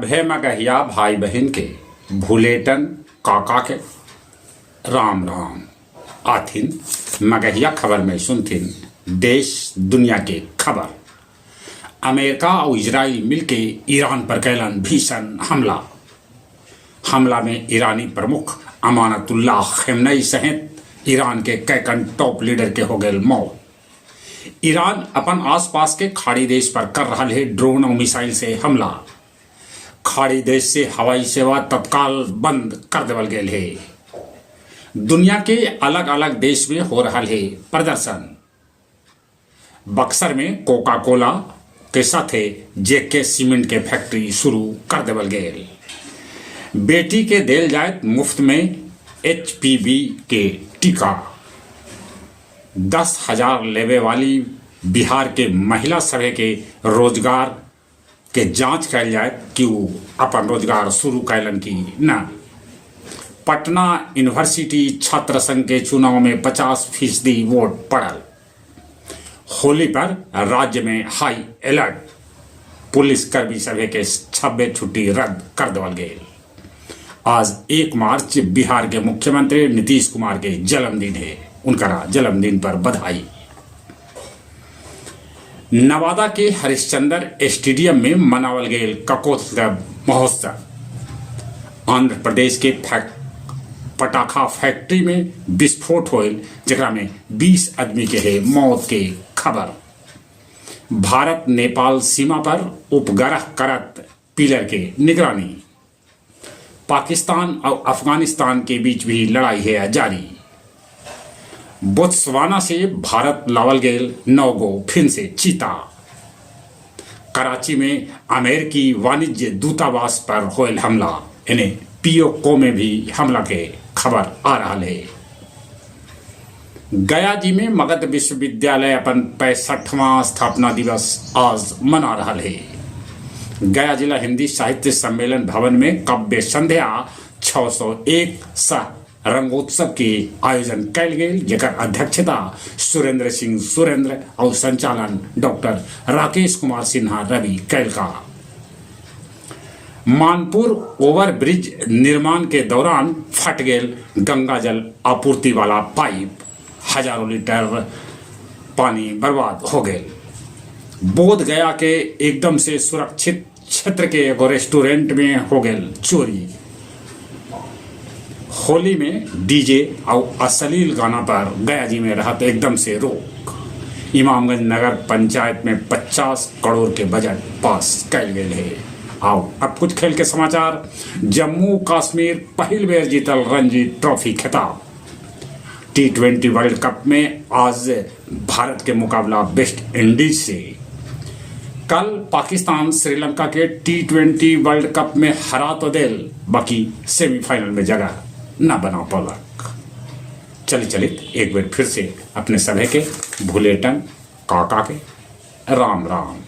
सभे मगहिया भाई बहिन के भुलेटन काका के राम राम। आथिन मगहिया खबर में सुनथिन देश दुनिया के खबर। अमेरिका और इजराइल मिलके ईरान पर कैलन भीषण हमला। हमला में ईरानी प्रमुख अमानतुल्लाह खेमनई सहित ईरान के कैकन टॉप लीडर के हो गए मौत। ईरान अपन आसपास के खाड़ी देश पर कर रहा है ड्रोन और मिसाइल से हमला। खाड़ी देश से हवाई सेवा तत्काल बंद कर देवल गेल है। दुनिया के अलग अलग देश में हो रहा है प्रदर्शन। बक्सर में कोका कोला के साथे जेके सीमेंट के फैक्ट्री शुरू कर देवल गेल। बेटी के देल जाए मुफ्त में एचपीवी के टीका। 10,000 लेवे वाली बिहार के महिला सभे के रोजगार के जांच कैल जाए कि उ अपन रोजगार शुरू कैलन कि न। पटना यूनिवर्सिटी छात्र संघ के चुनाव में 50% वोट पड़ल। होली पर राज्य में हाई अलर्ट। पुलिसकर्मी सभे के छब्बे छुट्टी रद्द कर देवल गेल। आज 1 मार्च बिहार के मुख्यमंत्री नीतीश कुमार के जन्मदिन है। उनका जन्मदिन पर बधाई। नवादा के हरिश्चंद्र स्टेडियम में मनावल गेल ककोत्सव महोत्सव। आंध्र प्रदेश के पटाखा फैक्ट्री में विस्फोट होल, जेकरा में 20 आदमी के है मौत के खबर। भारत नेपाल सीमा पर उपग्रह करत पिलर के निगरानी। पाकिस्तान और अफगानिस्तान के बीच भी लड़ाई है जारी। बोत्सवाना से भारत लावल गेल 9 गो फिन से चीता। कराची में अमेरिकी वाणिज्य दूतावास पर होल हमला। इन्हें पीओको में भी हमला के खबर आ रहा है। गया जी में मगध विश्वविद्यालय अपन 65वां स्थापना दिवस आज मना रहा है। गया जिला हिंदी साहित्य सम्मेलन भवन में काव्य संध्या 601 सह रंगोत्सव के आयोजन कैल गेल, जेकर अध्यक्षता सुरेंद्र सिंह सुरेंद्र और संचालन डॉक्टर राकेश कुमार सिन्हा रवि कैल का। मानपुर ओवरब्रिज निर्माण के दौरान फट गेल गंगा जल आपूर्ति वाला पाइप। हजारों लीटर पानी बर्बाद हो गए। बोध गया के एकदम से सुरक्षित क्षेत्र के एगो रेस्टोरेंट में हो गए चोरी। होली में डीजे और अश्लील गाना पर गया जी में रहत एकदम से रोक। इमामगंज नगर पंचायत में 50 करोड़ के बजट पास कैल गेल है। आओ अब कुछ खेल के समाचार। जम्मू कश्मीर पहिल बेर जीतल रणजी ट्रॉफी खिताब। टी20 वर्ल्ड कप में आज भारत के मुकाबला वेस्ट इंडीज से। कल पाकिस्तान श्रीलंका के टी20 वर्ल्ड कप में हरा तो देल, बाकी सेमीफाइनल में जगह न बना पौलक। चली चलित एक बार फिर से अपने सभे के भुलेटन काका के राम राम।